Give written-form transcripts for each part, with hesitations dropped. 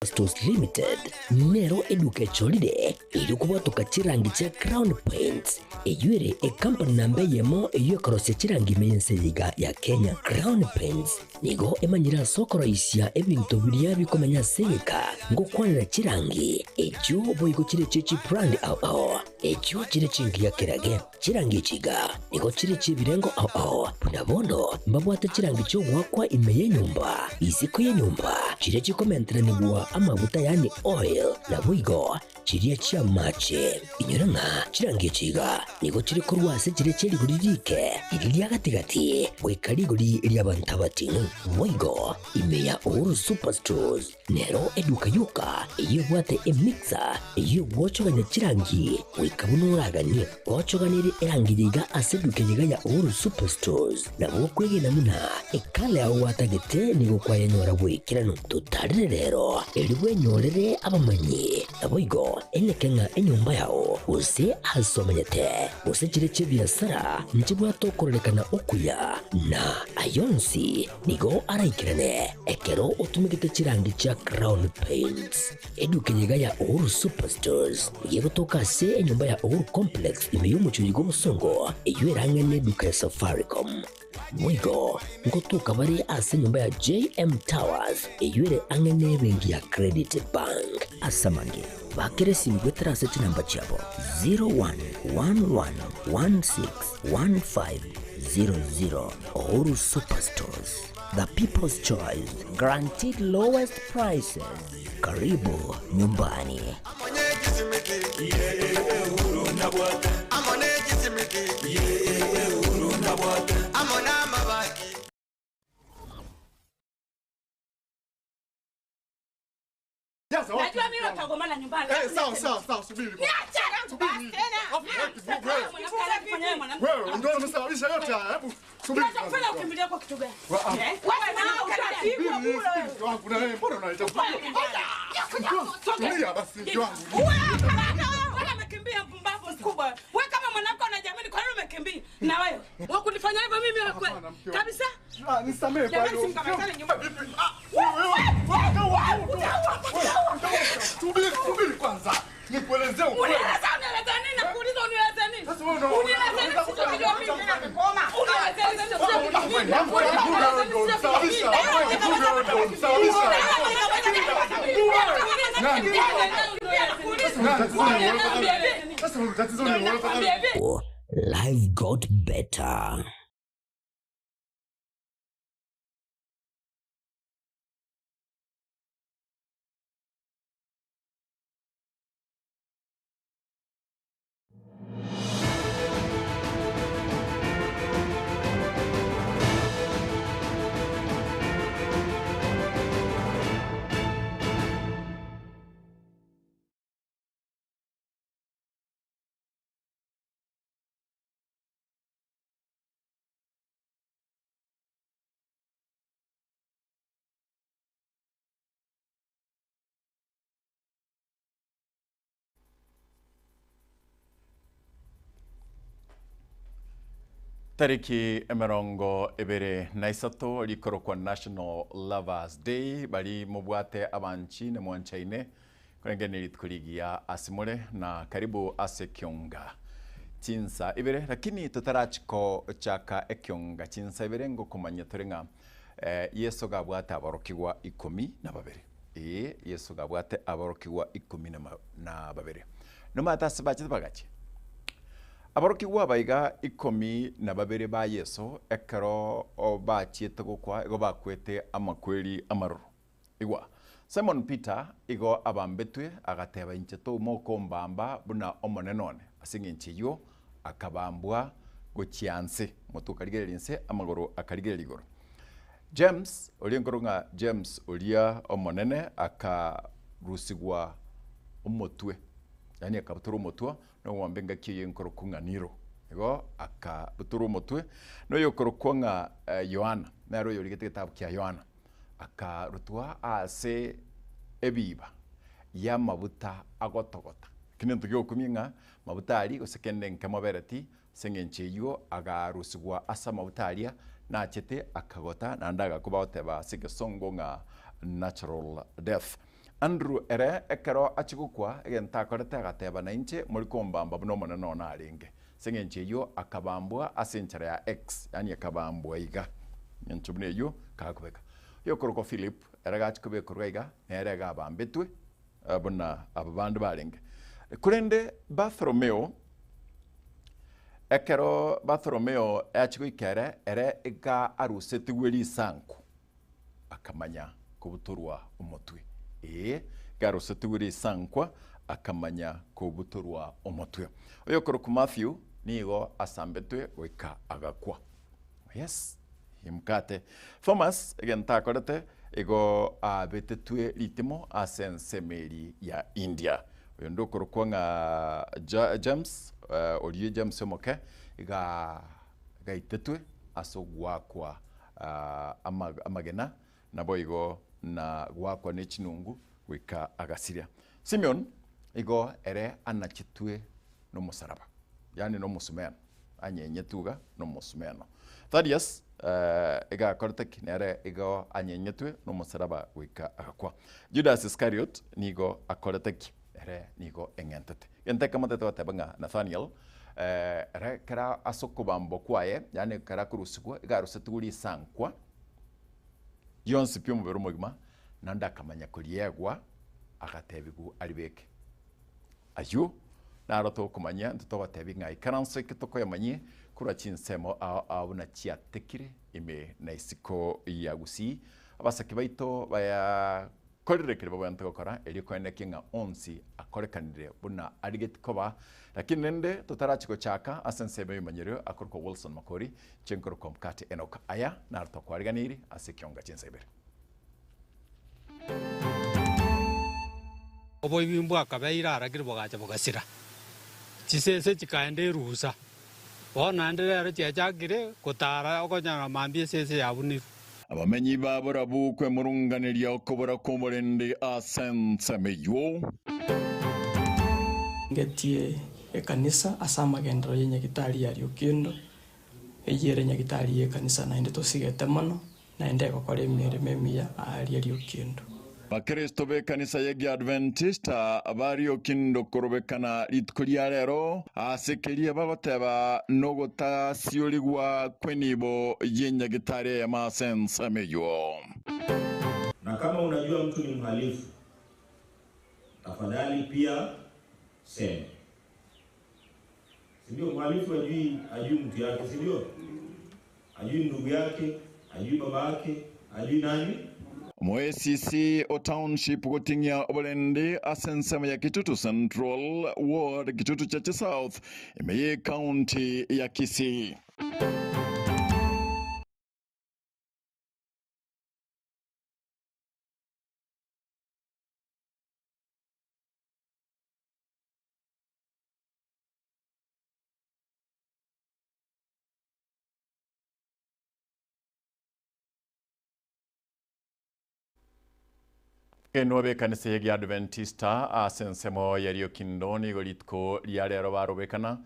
Stores Limited nero eduka echorire erio kobwatoka chirangi chia Crown Paints, eyio ere ecompany namba eyemo eyio ekorosia chirangi ime y'ense eye iga ya Kenya. Crown Paints nigo emanyire ase okoroisia ebinto biria bikomenya ase egeka ngokwanera chirangi echio boigo chire echio chibrand ao ao echio chire chingiya kerage. Chirangi echi iga nigo chire chi'ebirengo ao ao, buna bono mbabwate chirangi chi'ogoakwa ime y'enyomba, isiko y'enyomba, chiria chikomenteranigwa amaguta yaani oil, naboigo chiria chi'amache. Inyora ng'a chirangi echi iga nigo chire korwa ase chiria chie rigori riike, riria ria gati-gati, goika rigori ri'abanto abating'u. Boigo ime ya Uhuru Superstores Nero eduka yoka eyio ebwate emixer eyio egwochogania chirangi goika buna oraganie. Gwochoganirie erangi eye iga ase eduka eye iga ya Uhuru Superstores, nabo okwegena buna ekala yao gwatagete nigo kwayenyora bw'ekeranu. Totarire rero erio bwenyorere abamanyi, naboigo eneke ng'a enyomba yao gose ase omenyete gose chire chi'ebiasara nchibwate okororekana okuya na ayonsi Nigo araikerane ekero otumegete chirangi chia Crown Paints. Eduka eye iga ya Uhuru Superstores nigo egotoka ase enyomba ya Uhuru Complex ime y'omochie oyo bw'obosongo eyio erang'ane eduka ya Safaricom. Boigo ngotoka bare ase enyomba ya JM Towers eyio ere ang'e n'ebenki ya Credit Bank. Ase amange, bakera esimi goetera ase chinamba chiabo 0111161500. Uhuru Superstores, the people's choice, guaranteed lowest prices. Karibu nyumbani. Najua mimi utagombana nyumbani. Eh, sawa sawa sawa, subiri. Niache Subiri. basi tena. Afu, wewe, Wewe mwanamke. Wewe ndio umesababisha yote haya. Hebu subiri. Kinachokufanya ukimbilie kwa kitu gani? Wa- ah. Eh? Wewe na utapigwa Subiri, bure. subiri, mke wangu na wewe mbona unaleta Tulia basi mke wangu. Wewe kama wewe umekimbia mpumbavu mkubwa. Wewe kama mwanamke unajiamini kwa nini umekimbia? Na wewe wewe kunifanya hivyo mimi wewe kweli? Hapana, mke wangu. Kabisa? Ah, nisamehe kwa Jamani hilo. simkamatane nyumba. Vipi? Ah, wewe, wewe, wewe, wewe, Subiri, subiri kwanza. Nikuelezee ukweli. Unieleza unieleza nini? Nakuuliza unieleza nini? Sasa wewe una- Unieleza nini sichokijua mimi? Unieleza nini sichokijua mimi? Sasa tatizo ni unataka Life got better. Tariki emerongo ebere na isato rikorokwa National Lovers Day bari mobwate abanchi ne mwanchaine korenge ne rituko rigiya ase more na karibu ase ekionga chinsa ibere lakini totarachikochaka ekionga chinsa ibere ngokomanya tore ng'a eh, Yeso gabwate aborokigwa ikomi na babere ee Yeso gabwate aborokigwa ikomi na ma- na babere nomanyete ase bachete bagachia Aborokigwa aba iga ikomi na babere ba Yeso ekero bachiete gokwa igo bakwete amakweri amaroro. Igwa, Simon Peter igo abambetwe, agateba, Inche touma okombamba buna Omonene one. Ase engencho eyio akabambwa gochia nse, omotwe okarigereria inse, amagoro akarigereria igoro. James, oria nkorwa ng'a James oria omonene, akarusigwa omotwe, yaani akabutorwa omotwe Nogomba engaki eye nkorokwa ng'a Nero. Igo akabutorwa omotwe noyokorokwa ng'a Yohana, nere oyorigete egetabu kia Yohana, akarutwa ase ebiba y'amabuta agotogota. Ekio nento giokumia ng'a mabuta aria gose kende nkemobereti, ase engencho eyio agarusigwa ase amabuta aria nachete akagota naende agakuba goteba ase egesongo ng'a natural death. Andrew ere ekero achia gokwa, egento akorete agateba, Nainche mori kombamba buna Omonene one arenge. Ase engencho eyio akabambwa ase enchera ya X, yaani akabambwa iga. Engencho buna eyio kakobeka. Oyokorokwa Philip, ere gachia kobekorwa iga, nere iga abambetwe buna aba bande barenge. Korende Bartholomeo, ekero Bartholomeo achia goika ere, ere iga arusetigwe risanku. akamanya kobutorwa omotwe. Ee, garosetigwe risankwa, akamanya kobutorwa omotwe. Oyokorokwa Matthew nigo asambetwe goika agakwa. Yes, emkate. Thomas egento akorete igo abetetwe ritimo ase ensemo eria ya India. Oyonde okorokwa ng'a Ja- James, oria James omoke, iga gaitetwe ase ogoakwa amagena, naboigo na goakwa ne chinungu goika agasiria. Simeon igo ere anachetwe nomosaraba, yaani nomosumeno, anyenyetwe iga nomosumeno. Thaddeus iga akorete ki? Nere igo anyenyetwe nomosaraba goika agakwa. Judas Iscariot nigo akorete ki? Ere nigo eng'entete. Gento ekemo tete goteba ng'a Nathaniel, ere ekero ase okobambwa kwaye, yaani ekero akorusigwa, iga arusetigwe risankwa rionsi pi omobere omogima, naende akamanya koriegwa, agatebigwa aribeke. Ayio naro tokomanyia, intwe togotebia ng'a ikaranso eke tokoyamanyie korwa chinsemo ao ao buna chiatekire ime na isiko ya Gusii, abasake baito baya. Korire keria babwenerete gokora, erio koenekie ng'a onsi akorekanire buna arigetie koba. Lakini rende totarachia gochaka ase ensemo y'omomanyerio akorokwa Wilson Makori, inche nkorokwa Mkate Enock. Aya naro twakwariganirie ase ekionga chi'ense ibere. Oboibi mbwakabeire aragire bogacha bogasira, chisese chikaenda erusa. Bono naende rero chiachakire gotara okonyora mambia esese yabunirwe. Abamenyi ba borabu kwemurunganeria okobora kw'omorende ase ensemo eyio. Ngetie ekanisa ase amagenderero y'enyagitari ya Riokindo, eyio ere enyagitari y'ekanisa naende tosigete mono, naende egokora emeremo emiya aaria Riokindo. Bakristo b'ekanisa y'Egeadventista ba Riokindo korobekana rituko ria rero ase keria bagoteba nogotasiorigwa kw'enibo y'enyagitari eyemo ase ensemo eyio. Na kama unajua mtu ni mhalifu, tafadhali pia sema. Si ndio? Mhalifu ajui, ajui mtu yake, si ndio? Ajui ndugu yake, ajui baba yake, ajui nani. Omoesisi o Township goting'ia oborendi ase ensemo ya Kitutu Central Ward, Kitutu Chache South, ime y'Ecounty ya Kisii. Kenwa b'ekanisa y'Egeadventista ase ensemo ya Riokindo nigo rituko ria rero barobekana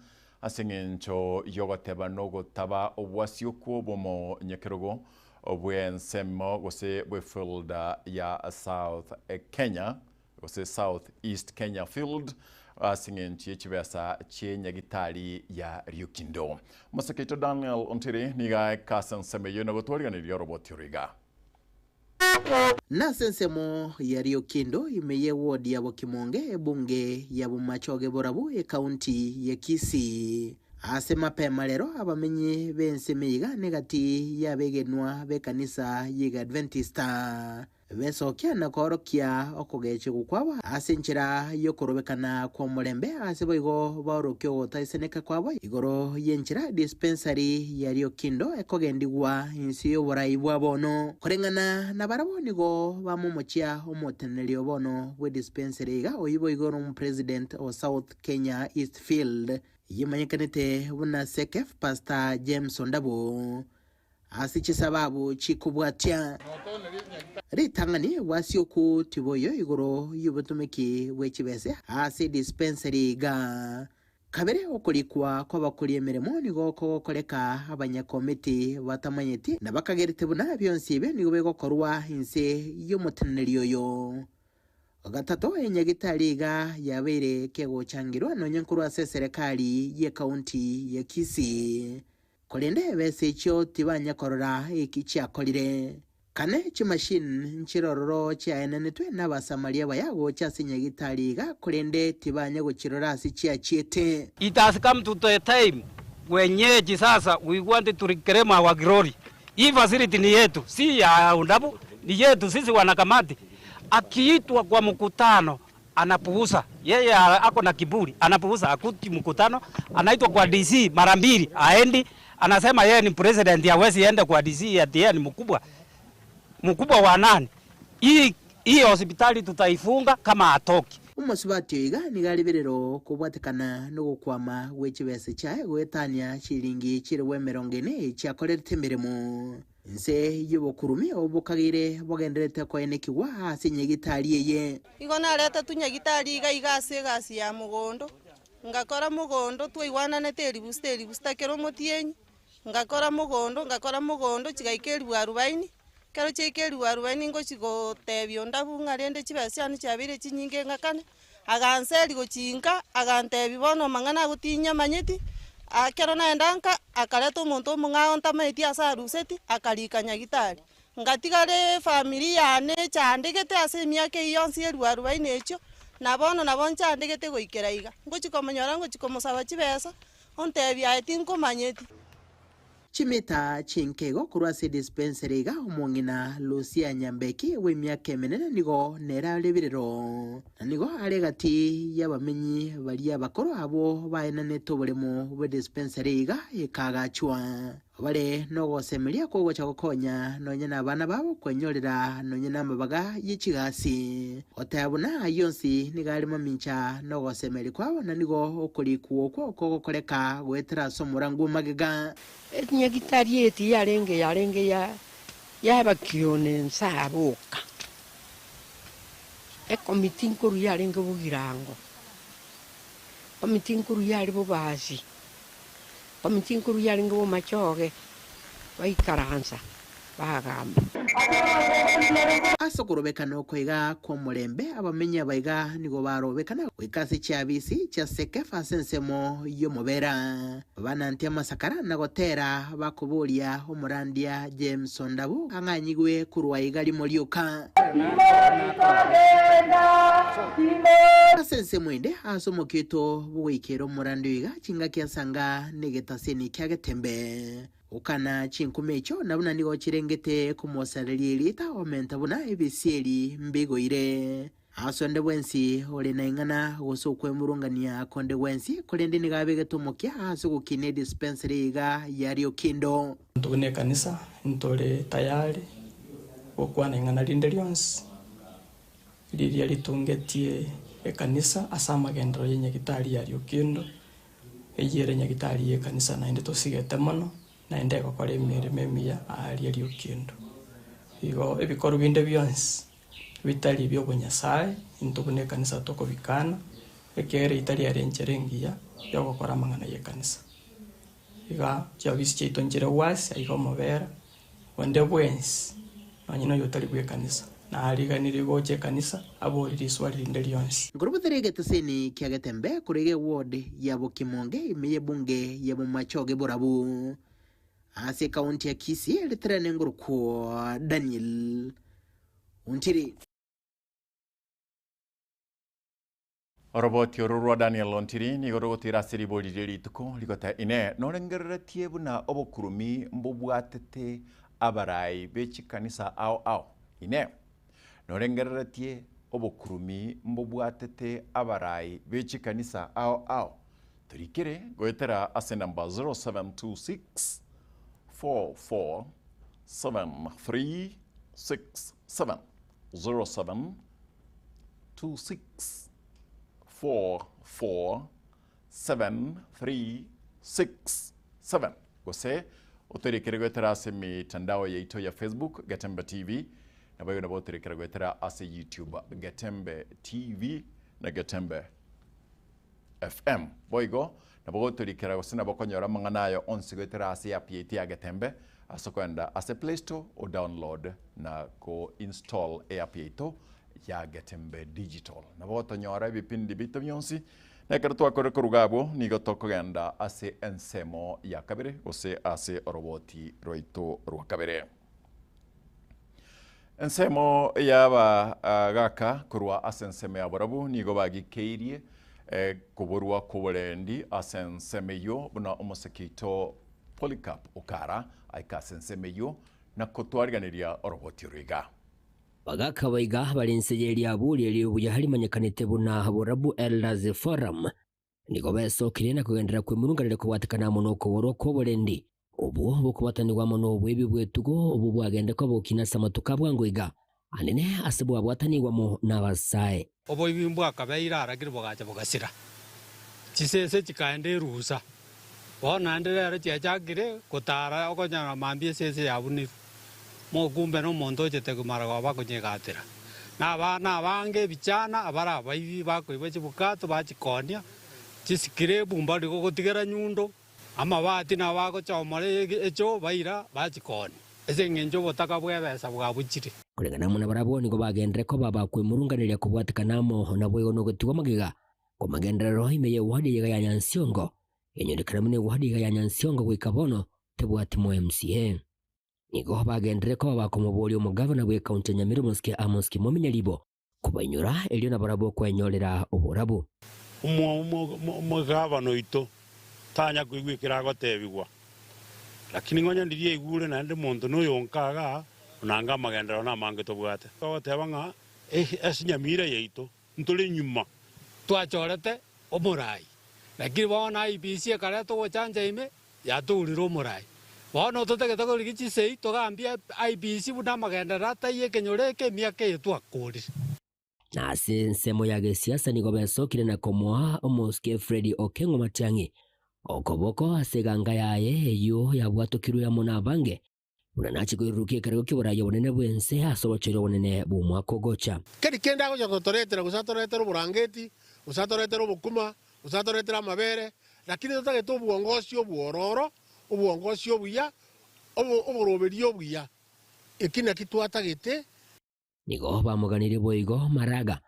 ase eng'encho y'ogoteba nogotaba obwasi okwo bw'omonyakerogo bw'ensemo gose bw'efield ya South Kenya. gose South East Kenya Field ase eng'encho ye chibesa chi'enyagitari ya Ryukindo. Omoseke oito Daniel Ontiri nigo aeka ase ensemo eyio na gotwariganiria oroboti oro iga. Nase ensemo ya Riokindo ime ye ward ya Bokimonge ebunge ya Bomachoge Borabu ekaunti ya Kisii. Ase mapema rero abamenyi b'ensemo iga negati y'abegenwa b'ekanisa y'Egeadventista. Besokia na koorokia okogechigwa kwabo ase enchera y'okorobekana kw'omorembe, ase boigo baorokie ogotaiseneka kwabo igoro y'enchera dispensary ya Riokindo ekogendigwa inse y'oborai bwa bono. Koreng'ana nabarabwo nigo bamomochia omoteneneri o bono bwe dispensary iga oyio boigo nomopresident o South Kenya East Field eyemanyekanete buna SEKEF Pastor James Ondabo. Ase chisababu chikobwatia. Ritang'ani bwasi okwo tiboiyo igoro y'obotomeki bwe chibese ase dispensary iga. Kabere okorikwa kw'abakori emeremo nigo kogokoreka abanyakomiti batamanyeti na bakagerete buna bionsi ebio nigo bigokorwa inse y'omoteneneri oyo. Gatato, enyagitari iga yabeire kegochangirwa nonya nkorwa ase eserekari y'ecounty ya Kisii. Korende ebesa echio tibanya korora eki chiakorire. Kane chimachine nchire ororo chiaenanetwe n'Abasamaria abaya gocha ase nyagitari iga, korende tibanya gochirora ase chiachiete. It has come to the time wenyeji sasa we want to reclaim our glory. Hii facility ni yetu, si ya Ondabu, ni yetu sisi wanakamati. Akiitwa kwa mkutano anapuuza, yeye ako na kiburi, anapuuza, akuti mkutano, anaitwa kwa DC mara mbili, aendi, anasema yeye ni president, hawezi enda kwa DC ati yeye ni mkubwa. Mkubwa wa nani? Hii hii hospitali tutaifunga kama atoki. Omosubati oyo iga nigo aribererwo kobwatekana nogokwama gwe chibesa chiaye goetania chiringi chilifu emerongo ene chiakorerete emeremo. Inse y'obokurumi obo bokageire bogendererete koenekigwa ase nyagitari eye. Igo naretetwe nyagitari iga iga ase egasi ya mogondo, ngakora mogondo twaigwananete eribusta eribusta kera omotienyi, ngakora mogondo ngakora mogondo chigaika eribu arubaini, ekero chiaika eribu arubaini ngochi gotebia onde abwo ng'a rende chibesa chiane chiabeire chinyinge ng'akane, aganseria gochia nka, agantebia bono amang'ana agotinyamanyeti, ekero naenda nka, akareta omonto omong'ao ntamaeti ase aruseti, akarika nyagitari. Ngatigara efamiri yane echandegete ase emiaka eyio yonsi eribu arubaini echio, na bono nabo nchandegete goikera iga. Ngochi komonyora ngochi komosaba chibesa, ontebia aye tinkomanyeti. Chimita chinke igo korwa ase edispensary iga omong'ina Lucia Nyambeki bw'emiaka emenene nigo nere are birero, na nigo are egati y'abamenyi baria abakoro abwo baenanete oboremo bw'edispensary iga ekaagachwa. Bare nogosemeria kw'ogocha gokonya nonya nabana babo kwenyorera nonya namabaga ye chigasi. Goteba buna ayio onsi nigo are mamincha nogosemeria kwabo, na nigo okorikwa okwo kogokoreka goetera ase omorangu o magega. Enyagitari eye tiyarenge yarenge ya y'abakione nsa boka. Ekomiti nkoru yarenge bogirango, komiti nkoru yare bobasi, komiti nkoru yarenge bomachoge, baikaransa bagamba. Ase okorobekana oko iga kw'omorembe, abamenyi aba iga nigo barobekana goika ase chiabisi chia Sekefa ase ensemo y'omobera. Banantie amasakara na gotera bakoboria omorandia James Ondabu ang'anyigwe korwa iga rimo rioka. Ase ensemo ende, ase omokito bw'ogoikera omorandia oiga chingaki asanga negetaseni kia Getembe. Gokana chinkuma echio, na buna nigo chirengete komosareria erieta, omenta buna ebisieri mbigoire. Ase onde bwensi ore na ing'ana gose okwemurungania konde gwensi, korende nigo abegete omokia ase ogokina edispensary iga ya Riokindo. Intwe buna ekanisa ntore tayari gokwana ing'ana rinde rionsi riria ritungetie ekanisa ase amagenderero ye nyagitari ya Riokindo, Eyio ere nyagitari y'ekanisa naende tosigete mono, naende egokora emeremo emiya aaria Riokindo. Igo ebikorwa binde bionsi bitari bi'obonyasae, intwe buna ekanisa tokobikana, ekiagera itari ere enchera engiya y'ogokora amang'ana y'ekanisa. Iga chiofisi chiaito nchire gwasi aiga omobera, Onde bwensi, nonye noyo otari bw'ekanisa, nariganirie gocha ekanisa, abori riswali rinde rionsi. Nkorobotera egeteseni kia Getembe korwa iga eward ya Bokimonge ime y'ebunge ya Bomachoge Borabu ase ekaunti ya Kisii riterane ngorokwo Daniel Ontiri. Oroboti oro rwa Daniel Ontiri nigo rogotiira ase ribori rie rituko rigota Inee! Norengereretie buna obokurumi mbobwatete abarai be chikanisa ao ao? Inee! Norengereretie obokurumi mbobwatete abarai be chikanisa ao ao? Torikere goetera ase namba 0726 44 7367 07 26447367 gose otorekere goetera ase emitandao yaito ya Facebook Getembe TV naboigo nabo otorekere goetera ase YouTube Getembe TV na Getembe FM. Boigo nabo gotorikera gose nabo okonyora amang'ana ayo onsi goetera ase app yaito ya Getembe ase okoenda ase Play Store o download na ko install eapp yaito. ya Getembe Digital. Nabo gotonyora ebipindi biaito bionsi, na ekero twakorire koruga abwo nigo tokogenda ase ensemo ya kabere gose ase oroboti rwaito rwa kabere. Ensemo y'abagaka korwa ase ensemo ya borabu nigo bagikeirie koborwa kw'oborendi ase ensemo eyio buna omoseke oito Polycarp Okara aika ase ensemo eyio na kotwariganeria oroboti oro iga. Bagaka baiga bare inse ye riaburi erio buya rimanyekanete buna Borabu Elders Forum Nigo besokirie na kogenderera kwemurunganeria kobwatekana amo nokoborwa kw'oborendi, obwo bokobatanigwa amo noboibi bw'etugo obwo bwagende koba bogokina ase amatuko a bwango iga, anene ase bwabwatanigwe amo n'abasae. Oboibi mbwakabeire arakire bogacha bogasira, chisese chikaenda erusa. Bono naende rero chiachakire gotara okonyora mambia esese yabunirwe. Mokumbe nomonto ochete komara bakonyegatera. Na abana abange ebichana abare abaibi bakoiba chibukato bachikoonia, chisikirebu mbari gogotigera nyundo, amabati nabo bagochomora echo baira bachikoonia, ase engencho obotaka bw'ebesa bwabuchire. Koreng'ana amo nabarabwo nigo bagenderere koba abakwemurunganeria kobwatekana amo naboigo nogotigwa magega kw'amagenderero ime y'ewadi eyega ya Nyansiongo, enyorekana buna ewadi eyega ya Nyansiongo goika bono tebwati mo MCA. Nigo bagenderere koba bakomoboria omogavana bw'ekaunti ya Nyamira omosike Amos Kimomi Nyaribo kobainyora erio nabarabwo kwenyorera oborabu. Omogavana oito tanya koigwa ekero agotebigwa, lakini ngonya ndiria aigure naende monto noyonka igaa onanga amagenderero namange tobwate. Togoteba ng'a ase Nyamira yaito ntore nyuma. Twachorete omorai, lakini bono IEBC ekareta ogochancha ime Yatourire omorai. Bono totagete korigia chisegi togambie IEBC buna amagenderero ataiyo ekenyoro eke emiaka eye twakorire. Na ase ensemo ya gesiasa nigo besokire na komoa omosike Freddy Okeng'o Matiang'i okoboko ase eganga yaye eyio yabwatokirwe amo nabange buna nache koirurukia ekerogo ki'oboraai obonene bw'ense ase obochori obonene bw'omwaka ogocha. Keri kende agocha gotoretera, gose atoretere oborangeti, gose atoretere obokima, gose atoretere amabere, lakini totagete obwongosi obwororo, obwongosi obuya, oboroberio obuya. Eki naki twatagete. Nigo bamoganirie boigo Maraga,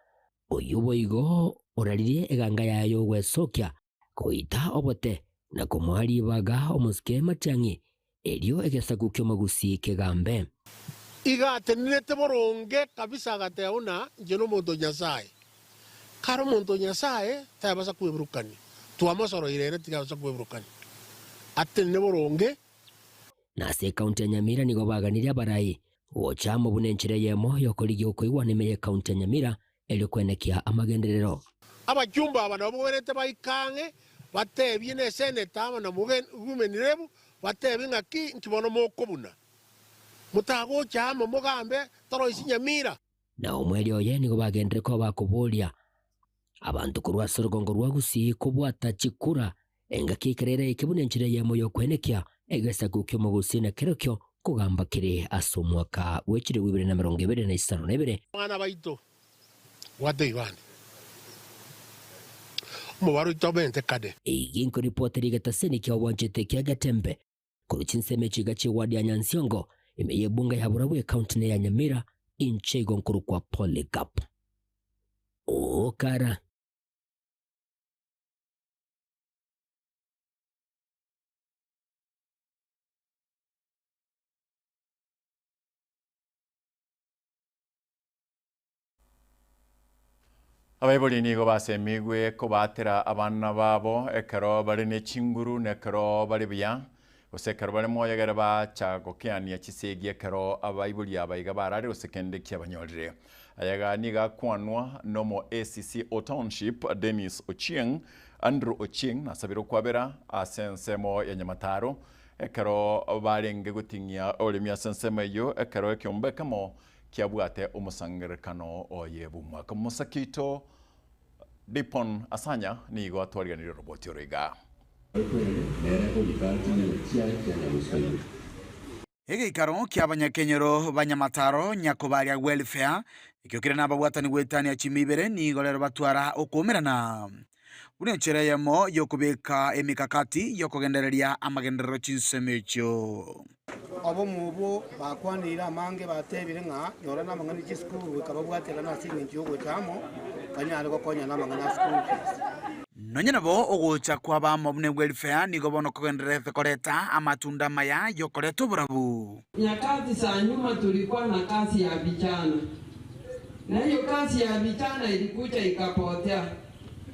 oyio boigo oraririe eganga yaye y'ogwesokia, goita obote, na komoa ribaga omosike Matiang'i, erio egesaku ki'omogusii kegambe. Iga atenenete boronge kabisa agateba buna inche nomonto o Nyasae. Kare omonto o Nyasae tayabasa kweburukania. Twamosoroire ere tigabasa kweburukania. Atenene boronge. Na ase ekaunti ya Nyamira nigo baganirie abarai gocha amo buna enchera eyemo y'okorigia okoigwana ime y'ekaunti ya Nyamira erio kwenekia amagenderero. Abachumba aba nabo bogwenerete baike ang'e, batebie ne seneta amo na women rep, batebie ng'aki nki bono mokobuna. Motagocha amo mogambe toroisie Nyamira. Na omwerio oye nigo bagenderere koba bakoboria abanto korwa ase orogongo rwa Gusii kobwata chikura engaki ekero eraike buna enchera eyemo y'okwenekia egesaku ki'omogusii na kerokio kogamba kere ase omwaka bwe chilifu ibere na emerongo ebere na isano na ebere. Abana baito, bwata ebibande, omobaro oito omente kane. Eyio nkoripotera egetaseni kia obwanchete kia Getembe Korwa chinsemo echi iga chi'eward ya Nyansiongo, ime y'ebunge ya Burabwo ecounty neya Nyamira, inche igo nkorokwa Polycarp Okara. Abaibori nigo basemigwe kobaatera abana babo ekero bare ne chinguru na ekero bare buya, gose ekero bare moyo egere bacha gokeania chisegi ekero abaibori aba iga barare gose kende kiabanyorire. Ayaga nigo akwanwa nomo ACC o Township Dennis Ochieng, Andrew Ochieng nasabire okwabera ase ensemo ya Nyamataro ekero barenge goting'ia oremi ase ensemo eyio ekero ekeombe ekemo kiabwate omosangererekano oye bw'omwaka. Omosake oito Dipon Asanya nigo atwariganirie oroboti oro iga. Egeikaro ki'abanyakenyoro ba Nyamataro, Nyakobaria Welfare, ekio kere nababwatani goetania chimi ibere, nigo rero batwara okoumerana. Buna enchera eyemo y'okobeka emekakati y'okogendereria amagenderero chinsemo echio. Obomo obwo bakwaneire amange batebire ng'a nyora namang'ana e chisukuru goika babwaterane ase engencho y'ogocha amo banyare gokonyana amang'ana a school fees. Nonya nabo ogocha kw'abamo buna welfare nigo bono kogendererete koreta amatunda amaya y'okoreta oborabu. Nyakati za nyuma tulikuwa na kazi ya vijana, na hiyo kazi ya vijana ilikuja ikapotea.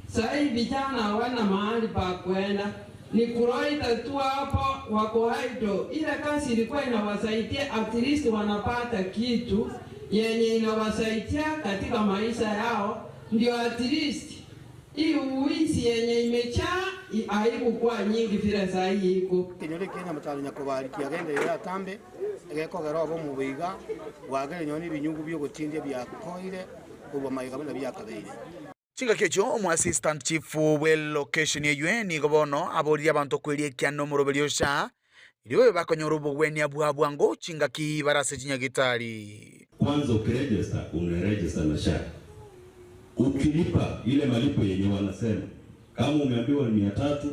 Saa hii vijana hawana mahali pa kuenda, ni kuroita tu hapo, wako idle. Ile kazi ilikuwa inawasaidia at least wanapata kitu yenye inawasaidia katika maisha yao, ndio at least hii uwizi yenye imejaa haikukuwa nyingi vile saa hii iko. Ekenyoro ekia Nyamataro Nyakobari kiagendereire atambe, egekogera obomo boiga bwagere nonye nebinyungu bi'ogochindia biakoire korwa magega buna biakabeire. Chingaki echio omoassistant chief bw'elocation eywe nigo bono aboririe abanto kweria ekianda omoroberi o SHA erio babe bakonyora obogwenia bwa bwango chingaki bare ase chinyagitari. Kwanza ukiregister unaregister na SHA. Ukilipa ile malipo yenye wanasema, kama umeambiwa ni 300,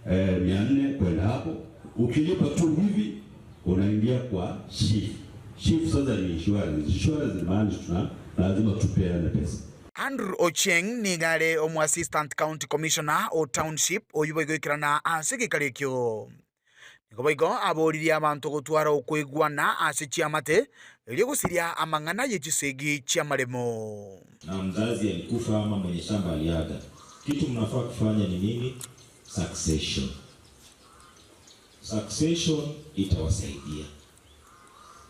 400 kwenda hapo, ukilipa tu hivi unaingia kwa SHIF. SHIF sasa ni insurance. Insurance ni mahali tuna lazima tupeane pesa. Andrew Ochieng nigo are omoassistant county commissioner o township oyio boigo goikerana ase egeikaro ekio. Nigo boigo aboririe abanto gotwara okoigwana ase chiamate erio gosiria amang'ana ye chisegi chi'amaremo. Na mzazi alikufa ama mwenye shamba aliaga, kitu mnafaa kufanya ni nini? Succession. Succession itawasaidia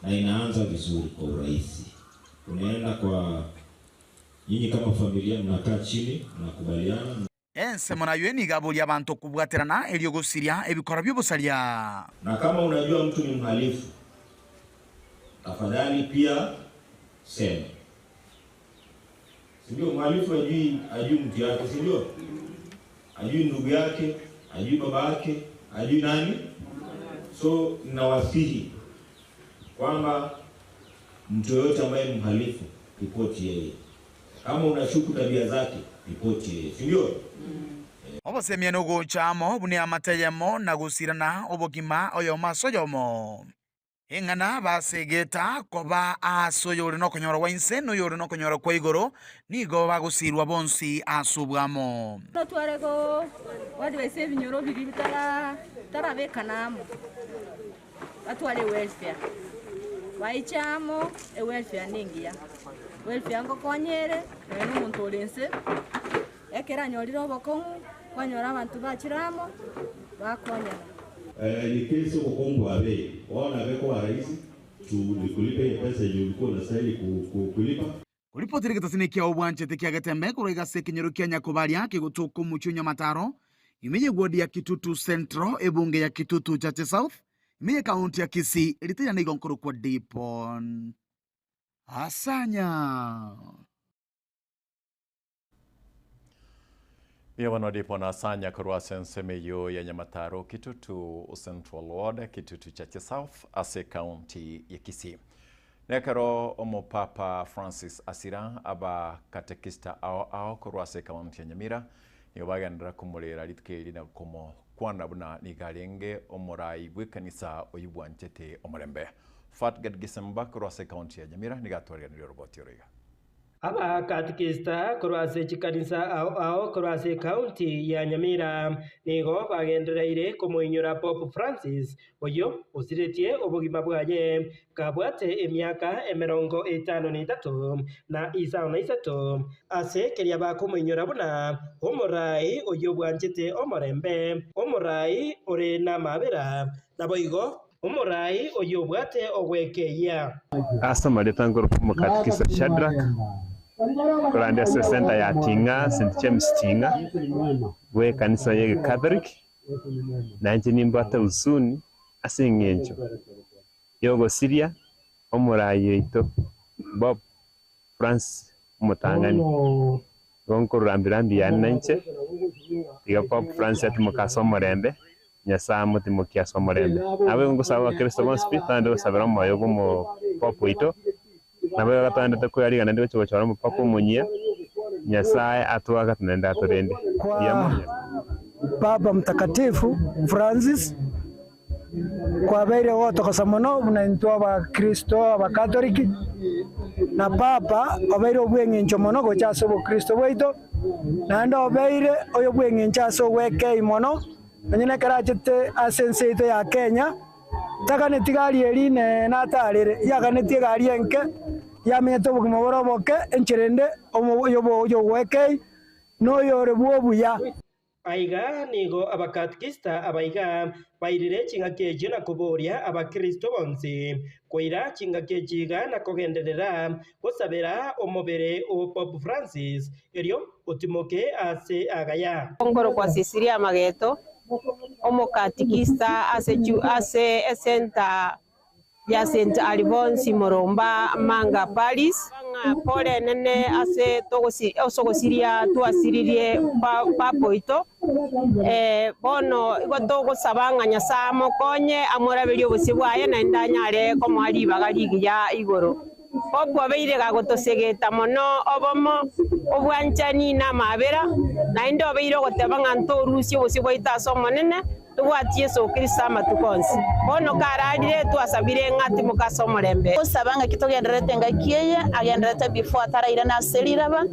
na inaanza vizuri kwa urahisi. Unaenda kwa nyinyi kama familia, mnakaa chini, mnakubaliana. Ensemo nayo nigo aboria abanto kobwaterana erio gosiria ebikora bi'obosaria. Na kama unajua mtu ni mhalifu, tafadhali pia sema, si ndio? Mhalifu hajui mtu yake, si ndio? Hajui ndugu yake, hajui baba yake, hajui nani. So nawasihi kwamba mtu yoyote ambaye ni mhalifu, ripoti yeye. Kama unashuku tabia zake, ripoti yeye, si ndio? Obosemia nogocha amo buna eamate eyemo na gosirana obogima oyomo ase oyomo. Eng'ana basegeta koba aase oyore nokonyora gwa inse na oyore nokonyora kwa igoro, nigo bagosirwa bonsi ase obwamo. Notware go advise ebinyoro biria bitara bitarabekana amo, batware ewelfare, baiche amo, ewelfare nengiya. Welfare ngokonya ere, nonya na omonto ore nse, ekero anyorire obokong'u, kwanyora abanto bachire amo, bakonyana. Ni kesi uko bei waona beko rahisi tu ni kulipa ile pesa yenye ulikuwa unastahili kulipa. Koripotire getasini kia obwanchete kia Getembe korwa igase ekenyoro kia Nyakobaria kegotoka omochie o Nyamataro, ime y'eward ya Kitutu Central, ebunge ya Kitutu Chache South, ime y'ekaunti ya Kisii, eriteria nigo nkorokwa Dipon Asanya. Mbuya bono Dipon Asanya korwa ase ensemo eyio ya Nyamataro, Kitutu Central Ward, Kitutu Chache South ase ekaunti ya Kisii. Nekero Omopapa Francis asira abakatekista ao ao korwa ase ekaunti ya Nyamira nigo bagenderera komorera rituko eri na komokwana buna nigo arenge omorai bw'ekanisa oyio bwanchete omorembe. Fatgad Gisemba korwa ase ekaunti ya Nyamira nigo atwariganirie oroboti oro iga. Abakatekista korwa ase chikanisa ao ao korwa ase ekaunti ya Nyamira nigo bagendereire komoinyora Pope Francis oyio osiretie obogima bwaye kabwate emiaka 53 na 53 ase keria bakomoinyora buna omorai oyio bwanchete omorembe, omorai ore namabera, naboigo omorai oyio obwate ogwekeyia. Ase amarieta nkorokwa Omokatikisa Shadrack, korande ase esenta ya Ting'a, St James Ting'a, bw'ekanisa ya Ecatholic, nainche nimbwate huzuni ase eng'encho y'ogosiria omorai oito Bob Francis omotang'ani. Igo nkorurambera mbuya nainche, tiga Pope Francis atimoke ase omorembe, Nyasae amotimokie ase omorembe. Nabo igo ngosaba abakristo bonsi pi, togende gosabera omoyo bwa omopope oito, nabo igo gatogendete koyariga naende gochia gochora omopope omonyia, Nyasae atwagate naende atorende. Mbuya Kwa mono. Papa Mtakatifu Francis kwabeire gotokosa mono buna intwe abakristo abakatoliki, na Papa obeire obweng'encho mono gocha ase obokristo bwaito, naende obeire oyo bweng'encho ase ogwekei mono, nonye nekero achete ase ense yaito ya Kenya, taganeti gari eria inene atarere, yaganetie egari enke, yamenyete obogima bore oboke, enchera ende omo yobo yogwekei, noyore bw'obuya. Aiga nigo abakatikista abaiga bairire chingaki echio na koboria abakristo bonsi koira chingaki echi iga na kogenderera gosabera omobere o Pope Francis erio otimoke ase agaya. Nkorokwa Cecilia Amageto, omokatikista ase ase esenta ya St. Alphonse Moromba Manga Parish. Ng'a pole enene ase togosi ase ogosiria twasiririe papa oito, bono igo togosaba ng'a Nyasae amokonye amoraberie obosio bwaye naende anyare komoa ribaga rigiya igoro. Pope obeire gagotosegeta mono obomo, obwanchani na amabera, naende obeire ogoteba ng'a ntorusie obosio bwaito ase Omonene, Tobwati Yeso Kristo amatuko onsi. Bono kararire, twasabire ng'a timoke ase omorembe. Gosaba ng'aki togendererete engaki eye agendererete before atarairana ase riraba,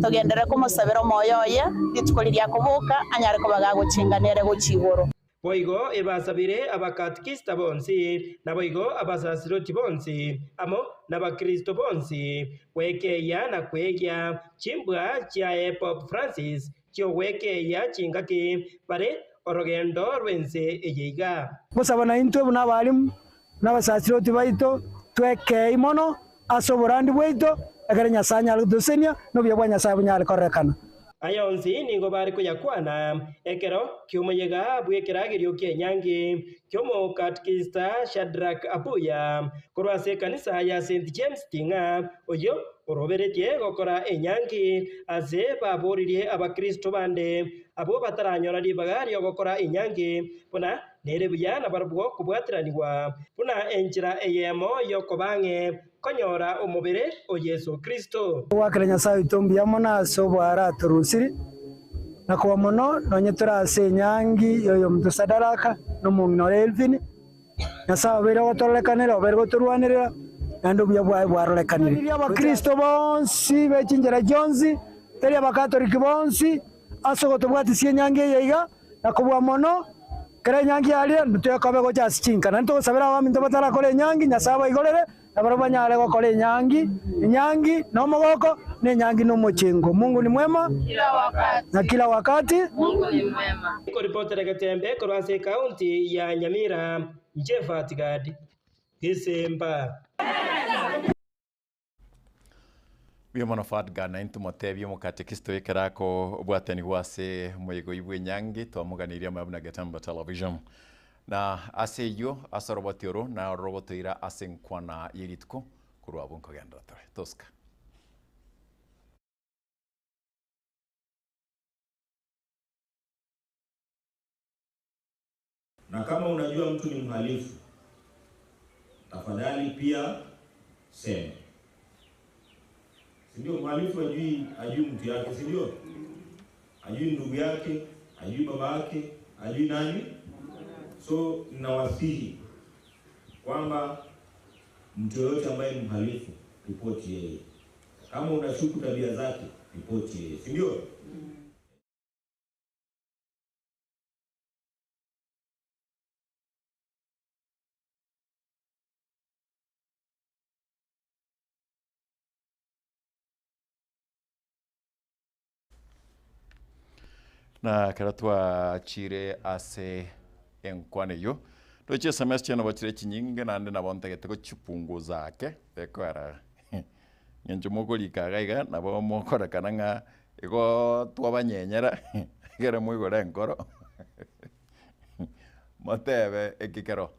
togenderere komosabera omoyo oye, rituko riria akoboka, anyare koba gagochenga nere gochia igoro. Boigo ebasabire abakatikista bonsi, naboigo abasasiroti bonsi, amo nabakristo bonsi, gwekeyia na kwegia chimbwa chiaye Pope Francis chi'ogwekeyia chingaki bare orogendo rw'ense eye iga. Gosaba naintwe buna abalimu na abasasiroti baito twekei mono ase oborandi bwaito, ekero Nyasae anyare gotosesenia, na obuya bwa Nyasae bonyare kororekana. Aya onsi nigo bare koyakwana ekero ki'omoyega bw'ekeragerio ki'enyangi ki'omokatikista Shadrack Abuya korwa ase ekanisa ya St James Ting'a, oyio oroberetie gokora enyangi ase baboririe abakristo bande abwo bataranyora ribaga ri'ogokora enyangi, buna nere buya nabarabwo kobwatiranigwa buna enchera eyemo y'okoba ang'e konyora omobere o Yeso Kristo. Goakera Nyasae oito mbuya mono ase oboare atorusiri, na koba mono nonye tore ase enyangi y'oyominto Sadaraka na omong'ina ore Elvini, Nyasae obeire gotororekanera, obeire gotorwanerera, naende obuya bwaye bwarorekanire. Riria Abakristo bonsi be chinchera chionsi, tari Abakatoliki bonsi, ase ogotobwatisia enyangi eye iga, na kobua mono, kera enyangi yaria, ntitokobe gocha ase chinka. Naende togosabera abaminto batarakora enyangi, Nyasae abaigorere, na barabwo banyare gokora enyangi, enyangi nomogoko, na enyangi nomochengo. Mungu ni mwema na kila wakati. Nkoripotera egetembe korwa ase ekaunti ya Nyamira, inche Fatgad Gisimba. Mbuya mono Fadga, na intwe motebie omokatekisito ekero akobwatanigwa ase omoyega oyio bw'enyangi, twamoganeirie amaya buna Getembe Television. Na ase eyio, ase oroboti oro, naro rogotoira ase enkwana ye rituko, korwa abwo nkogenderera tore. Tosika. Na kama unajua mtu ni mhalifu, tafadhali pia sema. Si ndio? Mhalifu ajui, ajui mtu yake, si ndio? Ajui ndugu yake, ajui baba yake, ajui nani. So ninawasihi kwamba mtu yoyote ambaye ni mhalifu, ripoti yeye. Kama unashuku tabia zake, ripoti yeye, si ndio? Na ekero twachire ase enkwana eyio, ndoche SMS chiane nabo chire chinyinge naende nabo ntagete gochipunguza ake, ekoera Ng'encho mokorika iga iga nabo mokorekana ng'a igo twabanyenyera ekero mwaigora enkoro motebe eki kero.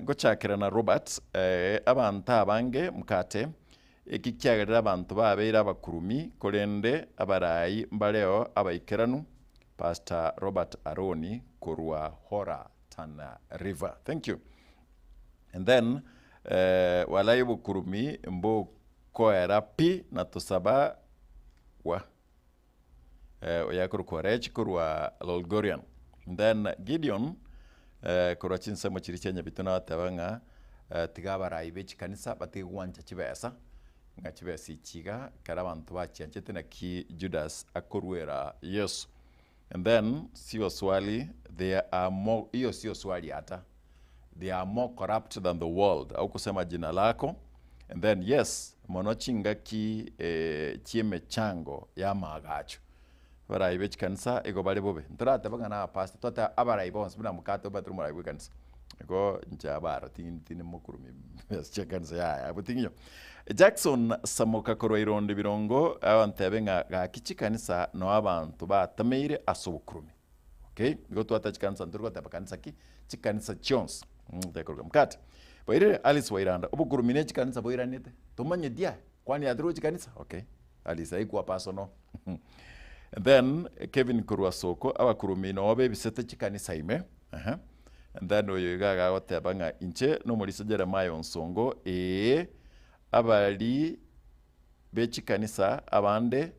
Ngochakera na Robert, abanto abange mkate, eki kiagerire abanto babeire abakurumi korende abarai mbareo abaikeranu, Pastor Robert Aroni korwa Hora Tana River. Thank you. And then walai obokurumi mbokoera pi na tosaba Wa eh, oyo akorokwa Rech korwa Lolgorian. Then Gideon eh, korwa chinsemo chiria chia Nyabito nateba ng'a eh, tiga abarai be chikanisa batige gwancha chibesa, ng'a chibesa echi iga ekero abanto bachianchete naki Judas akoruera Yeso. And then sio swali there are more, hiyo sio swali hata they are more corrupt than the world au kusema jina lako and then yes mono chingaki eh, chiemechango yamaagacho abarai be chikanisa igo bare bobe ntorateba ng'a na abapastor twateba abarai bonsi buna mokate obatire omorai bwe ekanisa igo inche abaro tindi mokurumi ase chikanisa yaya abwo ting'inyo. Jackson Samoka korwa Irondi Birongo agantebe ng'a gaki chikanisa noo abanto batameire ase obokurumi. Okay, igo twateba chikanisa ntori goteba kanisa ki, chikanisa chionsi tekoruga mkate. Boirire Alice Wairanda, obokurumi ne chikanisa boiranete, tomanyeti aye, kwani atirwe chikanisa? Okay, Alice aikwa personal. And then Kevin korwa Soko, abakurumi noo bebisete chikanisa ime, ehe. And then oyo iga agagoteba ng'a inche nomorisia Jeremiah Onsongo, ee, abari be chikanisa abande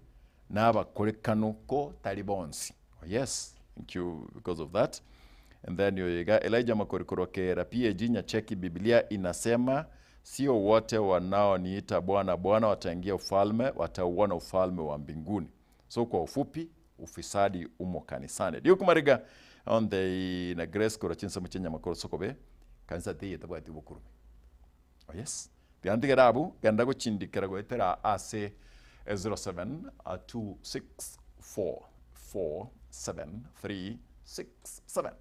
nabakorekanu ko tari bonsi. Oh yes, thank you because of that. And then oyo iga Elijah Makori korwa Kera PAG Nyacheki, Biblia inasema sio wote wanaoniita Bwana Bwana wataingia ufalme, watauona ufalme wa mbinguni. So kwa ufupi ufisadi umo kanisani. Duke Mariga on the na Grace korwa chinsemo chia Nyamakoro Sokobe kanisa teiyo etabwati obokurume. Oh yes. Tiga ntigere abwo genda gochindikera goetera ase 0726447367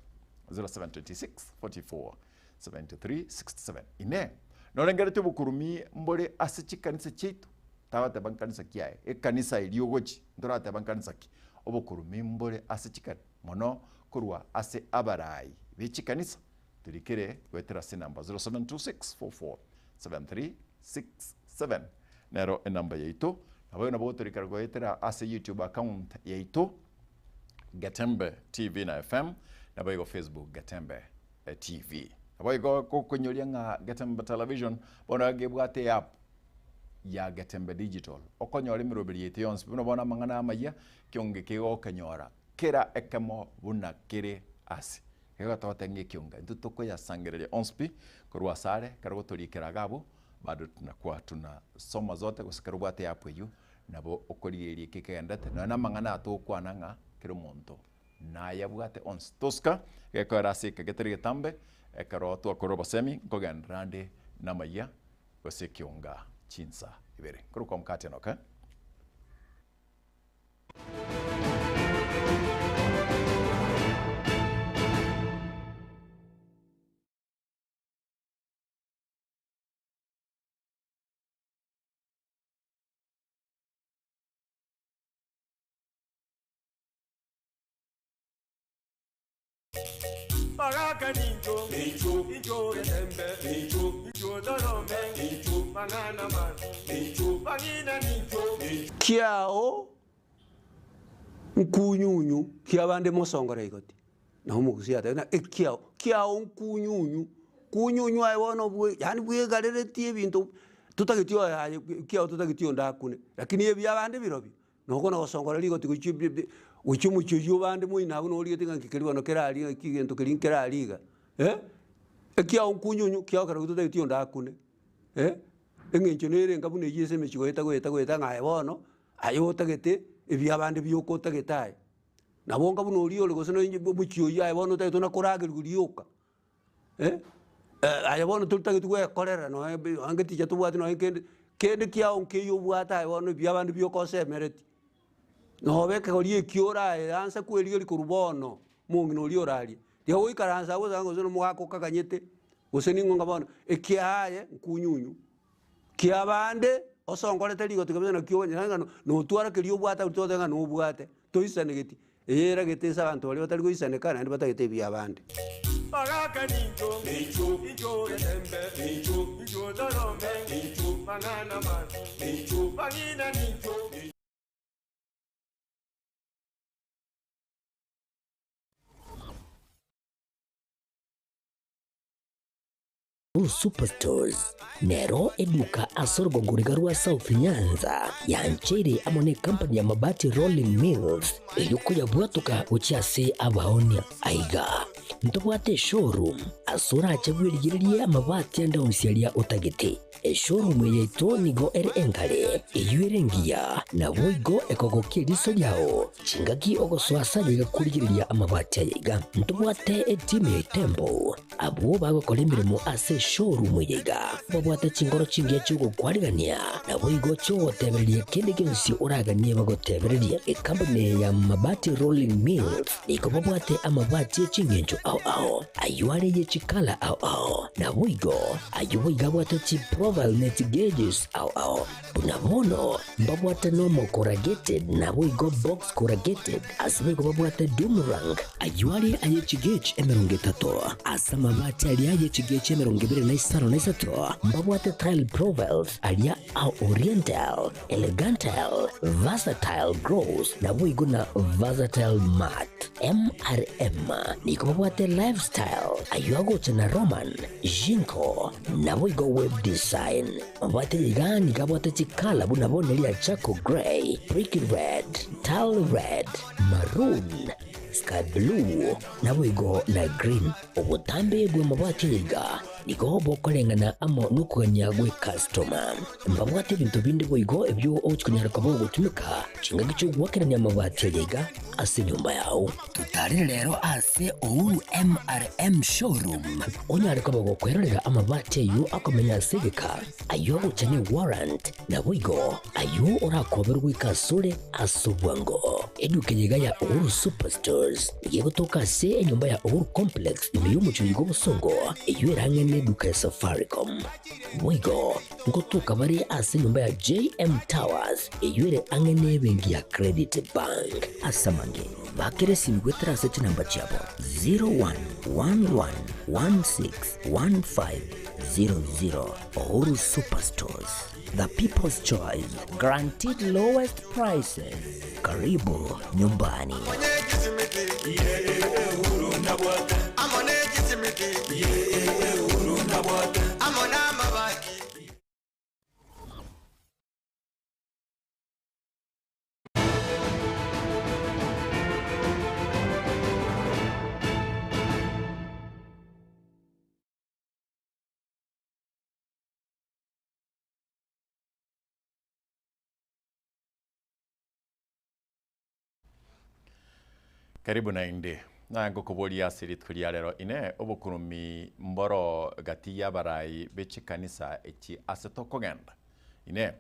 0726447367 Inee! Norengeretie obokurumi mbore ase chikanisa chiaito? Tagoteba nkanisa ki aye, ekanisa eria ogochi, ntorateba nkanisa ki? Obokurumi mbore ase chikanisa, mono korwa ase abarai be chikanisa. Torikere goetera ase enamba 0726447367 nero enamba yaito. Naboigo nabo gotorikera goetera ase YouTube account yaito Getembe TV na FM, naboigo Facebook Getembe TV. Naboigo gokonyoria ng'a Getembe Television bono gebwate eapp ya Getembe Digital okonyora emeroberi yaito yonsi buna bono amang'ana amayia kionge kegokenyora kera ekemo buna kere ase. Igo togoteba ng'a ekionga intwe tokoyasangereria onsi pi korwa asare ekero gotoriikera iga abwo bado tunakwa tunasoma zote gose ekero obwate eapp eywo nabo okorigereria eke kegenderete nonya na amang'ana aya togokwana ng'a kera omonto nayabwate onsi. Tosika gekoera ase eke getari getambe ekero twakora obosemi nkogenderera ande namayia gose ekionga chinsa ibere. Nkorokwa Mokati Enock. Baraka nincho, nincho, nincho getembe, nincho, nincho dorome, nincho, mang'ana man, nincho, bang'ina nincho, nincho. Kiao nkunyunyu kiabande mosongora igoti. Nabo omogusii ateba ng'a ekiao, kiao nkunyunyu, kunyunyu aye bono bwe yaani bwegareretie ebinto totageti oyo aye ekiao totageti onde akune, lakini ebia abande birobio. Nokona gosongora rigoti gochia bi bi gochia omochie oyio obande moino abwo norigetie ng'a nki keria bono keraria ng'aki egento keria nkeraria iga eh, ekiao nkunyunyu kiao kerokio totageti onde akune eh, eng'encho nere enga buna eyio ase emechie goeta goeta goeta ng'a aye bono, aye otagete ebia abande bioka otagete aye. Nabo onga buna oria ore gose nonye omochie oyio aye bono otagete onakoragerigwa rioka. Aye bono totageti gwekorera nonya bi ange ticha tobwati nonya kende, kende kiago nkeiyo obwate aye bono ebi abande bioka osemereti. Noba ekegori ekio orae ansa kwerigeria korwa bono, omong'ina oria orarie, tiga goikaransa agwo gose gose nomogaka okaganyete, gose ning'o ng'a bono, ekiaye nkunyunyu, kiabande osongorete rigoti kabisa naki okonyora ng'a notwara keria obwate abwo totebe ng'a nobwate, toisanegeti. Eye eragete ase abanto baria batari goisaneka naende batagete ebi'abande. Baraka nincho, nincho, nincho getembe, nincho, nincho dorome, nincho, mang'ana man, nincho, bang'ina nincho. Uhuru Superstores nero eduka ase orogongo riga rwa South Nyanza yancheire amo ne company ya Mabati Rolling Mills erio koyabwatoka gochia ase abaonia. Aiga ntobwate eshowroom ase orache bwerigererie amabati ande onsi aria otagete. Eshowroom eye yaito nigo ere engare, eyio ere engiya, naboigo ekogokia eriso riao chingaki ogosoa ase ayaiga korigereria amabati ayaiga. Ntobwate etimu ya Itembo Abwo bagokora emeremo ase eshowroom eye iga babwate chinkoro chingiya chi'ogokwarigania, naboigo chi'ogotebereria kende gionsi oraganie bagotebererie. Ekampuni eye ya Mabati Rolling Mills nigo babwate amabati e chingencho ao ao, ayio are ye chikala ao ao, naboigo ayio boigo abwate chiprofile ne chigeges ao ao. Buna bono mbabwate normal corrugated naboigo box corrugated, ase boigo babwate doom rank, ayio are aye chigauge 30, ase amabati aria aye chigauge 25, mbabwate tile profiles aria a oriental, elegantal, versatile gloss naboigo na versatile matte. MRM nigo babwate lifestyle, ayio agocha na Roman, Jinko, naboigo web design. Mabwate iga nigo abwate chikala buna bono ria charcoal grey, brick red, tile red, maroon, sky blue, naboigo na green. Obotambe bw'amabati aya iga nigo bokoreng'ana amo nokogania gw'ecustoma. Mbabwate ebinto binde boigo ebio ogochia konyara koba ogotumeka chingaki chi'ogoakerania amabati aya iga ase enyomba yao. Totarere rero ase Uhuru MRM Showroom onyare koba gokwerorera amabati ayio akomenya ase egeka, ayio agocha ne warrant, naboigo ayio orakoberwe goika asore ase obwango. Eduka eye iga ya Uhuru Superstores nigo egotoka ase enyomba ya Uhuru Complex ime y'omochie oyo bw'obosongo eyio erang'e neduka ya Safaricom. Boigo ngotoka bare ase enyomba ya JM Towers eyio ere ang'e nebenki ya Credit Bank. Ase amange, bakera esimi goetera ase chinamba chiabo 0111161500. Uhuru Superstores, the people's choice, guaranteed lowest prices. Karibu nyumbani. Karibu naende. Na ngokoboria ase rituko ria rero ine obokurumi mboro gati y'abarai be chikanisa echi ase tokogenda. Ine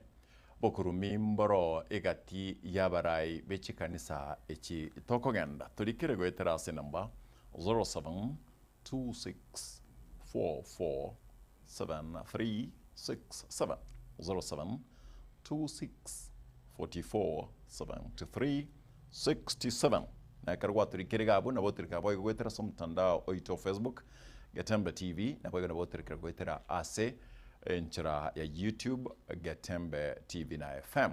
bokurumi mboro egati y'abarai be chikanisa echi tokogenda. Torikere goetera ase namba 0726447367 0726447367 na ekero gwatorikire iga abwo nabo otorikire abwo igo goetera ase omotandao oito o Facebook Getembe TV nabo igo nabo otorikire goetera ase enchera ya YouTube Getembe TV na FM.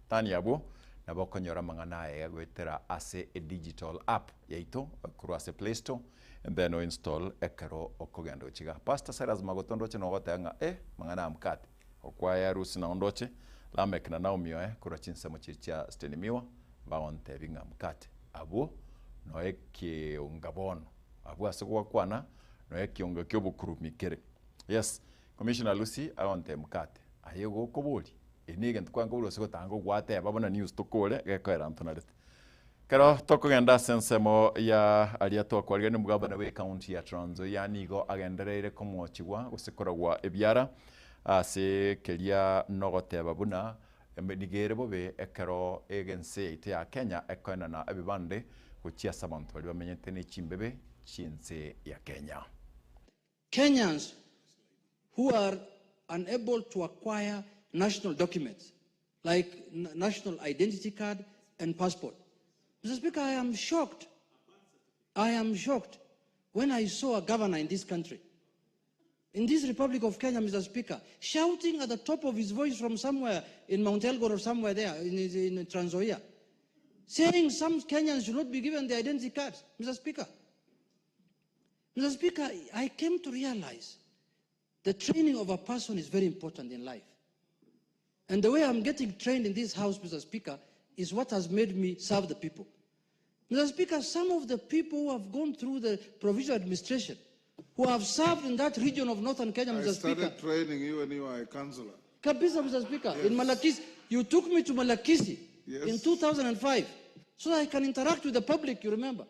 Tani abwo nabo okonyora amang'ana aya goetera ase edigital app yaito korwa ase Play Store and then oinstall ekero okogenda gochia iga. Pastor Cyrus Magoto ndoche nogoteba ng'a eh mang'ana aya mkate. Okwaya Rusi nao ndoche, Lameck na Naomi oye korwa chinsemo chiria chia Stenimiwa bagontebia ng'a mkate abwo noe ekeonga bono, abwo ase gwakwana noe ekeonga ki'obokurumi kere. Yes, Commissioner Lucy agontebia mkate, aye gokoboria, eri negento kwankoboria gose gotanga ogwateba buna news tokore gekoera ntonarete. Ekero tokogenda ase ensemo ya aria twakwarigania omogabana bwe county ya Trans Nzoia nigo agendereire komochigwa gose koragwa ebiara ase keria nogoteba buna nigo ere bobe ekero egense yaito ya Kenya ekoenana ebibande gochia ase abanto baria bamenyete ne chimbebe chiense ya Kenya. Kenyans who are unable to acquire national documents like national identity card and passport. Mr. Speaker, I am shocked. I am shocked when I saw a governor in this country, in this Republic of Kenya, Mr. Speaker, shouting at the top of his voice from somewhere in Mount Elgon or somewhere there in, in Trans Nzoia, saying some Kenyans should not be given the identity cards, Mr. Speaker. Mr. Speaker, I came to realize The training of a person is very important in life. And the way I'm getting trained in this house, Mr. Speaker, is what has made me serve the people. Mr. Speaker, some of the people who have gone through the provisional administration, who have served in that region of northern Kenya, I Mr. Speaker. started training you when you were a councillor. Kabisa, Mr. Speaker, in Malakisi. You took me to Malakisi in 2005 so that I can interact with the public, you remember.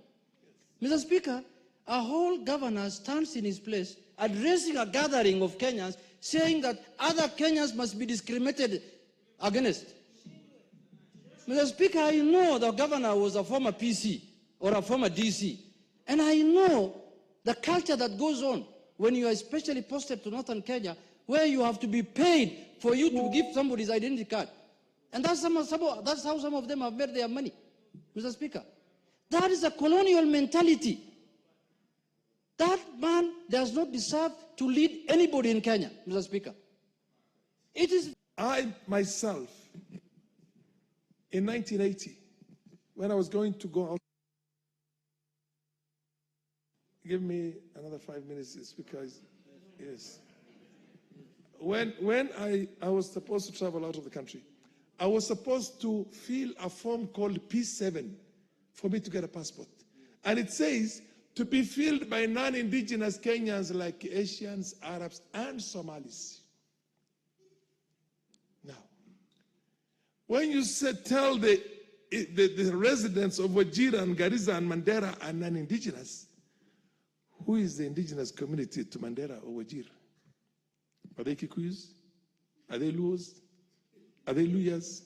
Mr. Speaker, a whole governor stands in his place addressing a gathering of Kenyans saying that other Kenyans must be discriminated against. Mr. Speaker, I know the governor was a former PC or a former DC, and I know the culture that goes on when you are especially posted to northern Kenya, where you have to be paid for you to give somebody's identity card. And that's, some, some, that's how some of them have made their money, Mr. Speaker. That is a colonial mentality. That man does not deserve to lead anybody in Kenya, Mr. Speaker. It is. I myself, in 1980, when I was going to go out, give me another 5 minutes, it's because, yes. When, when I, I was supposed to travel out of the country, I was supposed to fill a form called P7 for me to get a passport. And it says to be filled by non indigenous Kenyans like Asians, Arabs, and Somalis. Now, when you say, tell the, the, the residents of Wajir and Garissa and Mandera are non indigenous, who is the indigenous community to Mandera or Wajir? Are they Kikuyus? Are they Luos? Are they Luyas?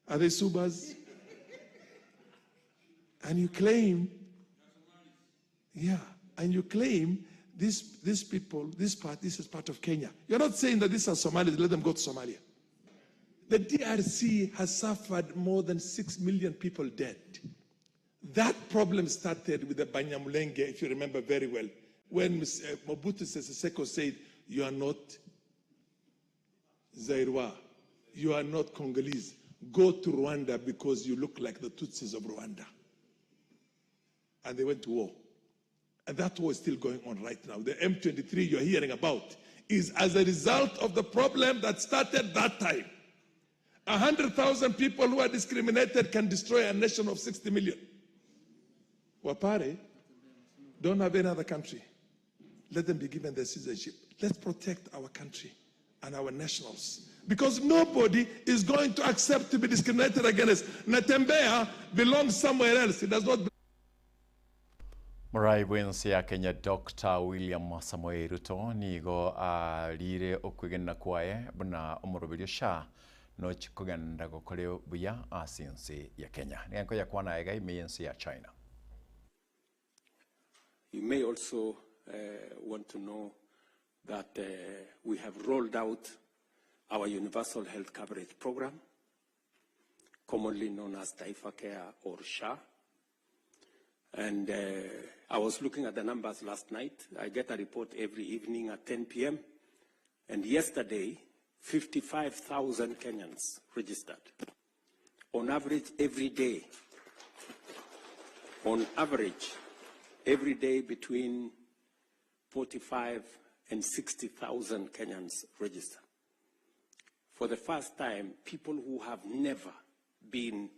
Are they Subas? And you claim, yeah, and you claim this, these people, this part, this is part of Kenya. You're not saying that these are Somalis, let them go to Somalia. The DRC has suffered more than 6 million people dead. That problem started with the Banyamulenge, if you remember very well, when Mobutu Sese Seko said, You are not Zairwa, you are not Congolese. Go to Rwanda because you look like the Tutsis of Rwanda. And they went to war. And that war is still going on right now. The M23 you're hearing about is as a result of the problem that started that time. 100,000 people who are discriminated can destroy a nation of 60 million. Wapare don't have any other country. Let them be given their citizenship. Let's protect our country and our nationals. Because nobody is going to accept to be discriminated against. Natembea belongs somewhere else. He does not Morai bwense ya Kenya Dr. William Samoei Ruto nigo arire okwegena kwaye buna omoroberio sha nochi kogenda gokore buya ase ense ya Kenya. Niganko yakwana iga ime ense ya China. You may also want to know that we have rolled out our Universal Health Coverage Program, commonly known as Taifa Care or SHA. And I was looking at the numbers last night. I get a report every evening at 10 p.m. And yesterday, 55,000 Kenyans registered. On average, every day, on average, every day between 45 and 60,000 Kenyans register. For the first time, people who have never been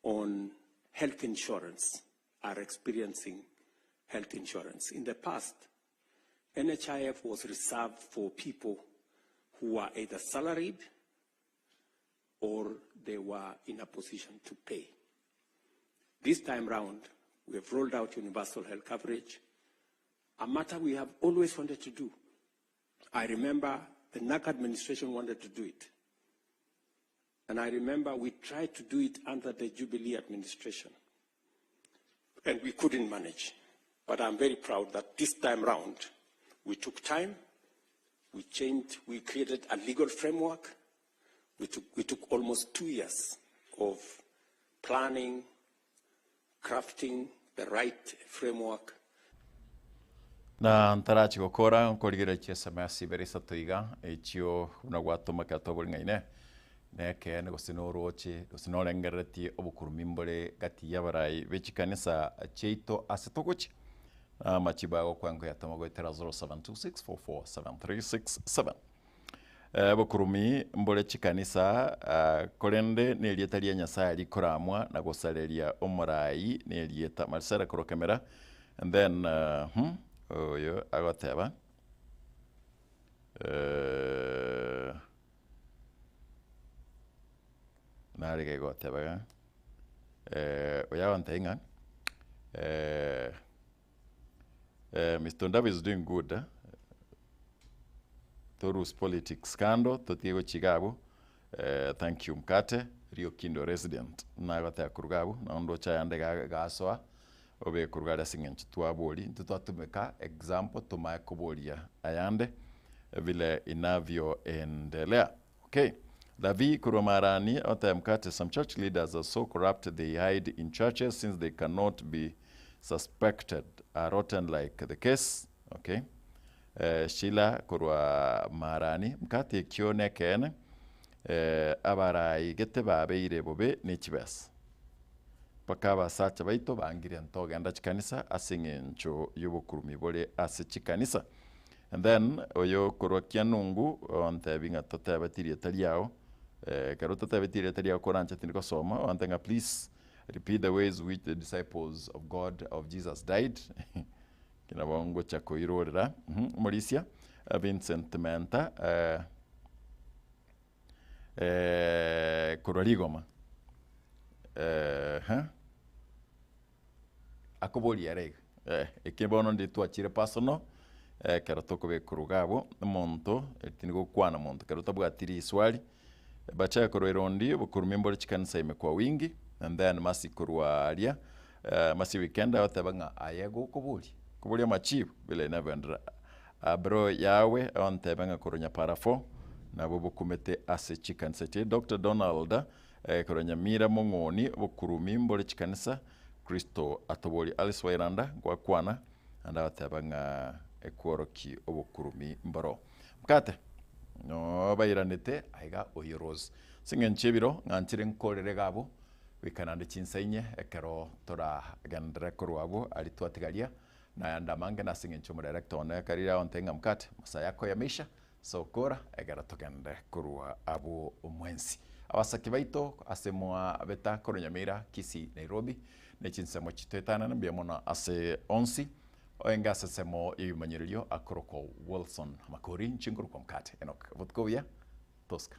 on health insurance are experiencing health insurance. In the past, NHIF was reserved for people who were either salaried or they were in a position to pay. This time round, we have rolled out universal health coverage, a matter we have always wanted to do. I remember the NAC administration wanted to do it. And I remember we tried to do it under the Jubilee administration. And we couldn't manage. But I'm very proud that this time round, we took time, we changed, we created a legal framework. We took, we took almost 2 years of planning, crafting the right framework. Na ntarachi gokora nkorigera chiSMS ibere isato iga echio buna gwatoma kera tobori neke gose noroche gose norengereretie obokurumi mbore gati y'abarai b'echikanisa chiaito ase togochi. Na amachibo agokwa nkoyatoma goetera 0726447367. Eh, bokurumi mbore chikanisa ah, korende nerieta ria Nyasaye rikoramwa na gosareria omorai nerieta Marcela korwa Kemera and then uh, hmm, oyo agoteba eh, narege goteba iga eh, oyo agontebia ng'a eh, eh, Mr. Ondaba is doing good eh? Torus politics kando totige gochia iga abwo eh, thank you mkate Riokindo resident nagoteba korwa iga abwo nabo ndoche ayande iga gasoa obe korwa iga aria ase eng'encho twabori intwe twatumeka example tomae koboria ayande vile inavyoendelea okay. Lavi korwa Marani agoteba mkate some church leaders are so corrupt they hide in churches since they cannot be suspected are rotten like the case okay. Sheila korwa Marani, mkate ekio nekeene, abarai gete babeire bobe ne chibesa. Mpaka abasacha baito bangire ntogenda chikanisa ase eng'encho y'obokurumi bore ase chikanisa. And then oyo korwa Kianungu ontebi ng'a totebeti rieta riao, ekero otatebeti erieta riao koranche tindi gosoma, oante ng'a please repeat the ways which the disciples of God of Jesus died. Eki nabo ngocha koirorera omorisia Vincent Menta korwa rigoma akoboria ere iga eke bono ndiri twachire personal ekero tokobekorwa iga abwo omonto tindi gokwana monto ekero otabwati riswari Bachaya korwa erondi obokurumi mbore chikanisa ime kwa wingi and then Mercy korwa aria Mercy weekend agoteba ng'a aye gokoboria koboria amachibu vile inavyoendelea bro yawe ontebe ng'a korwa Nyapara 4 nabwo bokumete ase chikanisa chire Doctor Donald korwa Nyamira Mong'oni obokurumi mbore chikanisa Kristo atoborie Alice Wairanda ngwakwana naende agoteba ng'a ekworoki obokurumi mboro. Mkate, noo bairanete aiga oyo Rose. Ase eng'encho y'ebiro ng'anchire nkorere iga abwo, goika naende chinsa inye ekero toragenderere korwa abwo aria twatigaria, na ayande amange nase eng'encho omodirector one akarire agontebia ng'a mkate, masaa yako yameisha, sokora ekero togende korwa abwo mwensi. Abasaki baito ase mwabeta korwa Nyamira, Kisii, Nairobi, ne chinsemo chitoetanane mbuya mono ase onsi. Oenge ase ensemo y'ebimanyererio akorokwa Wilson Makori, inche nkorokwa Mkate Enock. Obotuko obuya, tosika.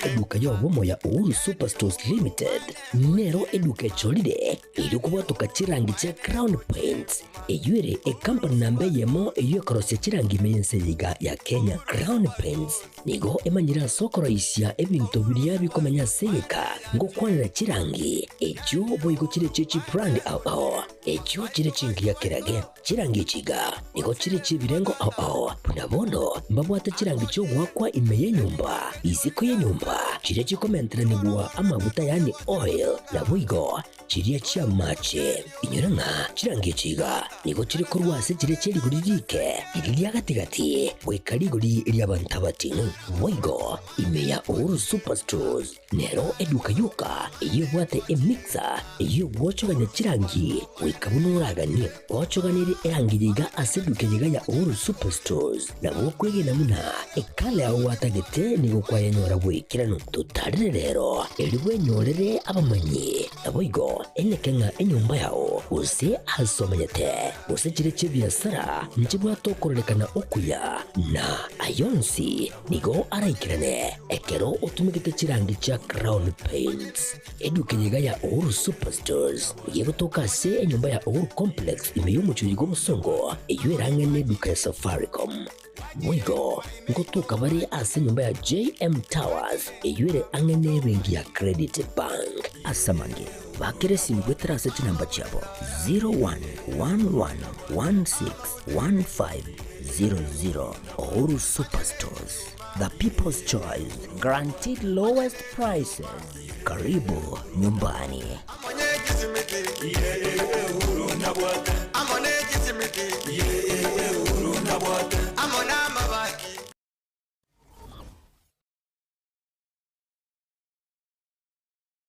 Eduka y'obomo ya Uhuru Superstores Limited nero eduka echorire erio kobwatoka chirangi chia Crown Paints eyio ere ekampani namba eyemo eyio ekorosia chirangi ime y'ense eye iga ya Kenya. Crown Paints nigo emanyire ase okoroisia ebinto biria bikomenya ase egeka ngokwanera chirangi echio boigo chire chie chibrand ao ao echio chire chingiya kerage. Chirangi echi iga nigo chire chi'ebirengo ao ao, buna bono mbabwate chirangi chi'ogoakwa ime y'enyomba, isiko y'enyomba, chiria chikomenteranigwa amaguta yaani oil, naboigo chiria chi'amache. Inyora ng'a chirangi echi iga nigo chire korwa ase chiria chie rigori riike, riria ria gati-gati, goika rigori ri'abanto abating'u. Boigo ime ya Uhuru Superstores Nero eduka yoka eyio ebwate emixer eyio egwochogania chirangi goika buna oraganie. Gwochoganirie erangi yaiga ase eduka eyeiga ya Uhuru Superstores, nabo okwegena buna ekala yao gwatagete nigo kwayenyora bw'ekeranu. Totarire rero erio bwenyorere abamanyi, naboigo enyeke ng'a enyomba yao gose ase omanyete gose chire chi'ebiasara nchibwate okororekana okuya na ayonsi Nigo araikerane ekero otumegete chirangi chia Crown Paints. Eduka eye iga ya Uhuru Superstores nigo egotoka ase enyomba ya Uhuru Complex ime y'omochie oyo bw'obosongo eyio erang'e neduka ya Safaricom. Boigo ngotoka bare ase enyomba ya JM Towers eyio ere ang'e nebenki ya Credit Bank. Ase amange, bakera esimi goetera ase chinamba chiabo 0111161500. Uhuru Superstores. The people's choice. Guaranteed lowest prices. Karibu nyumbani.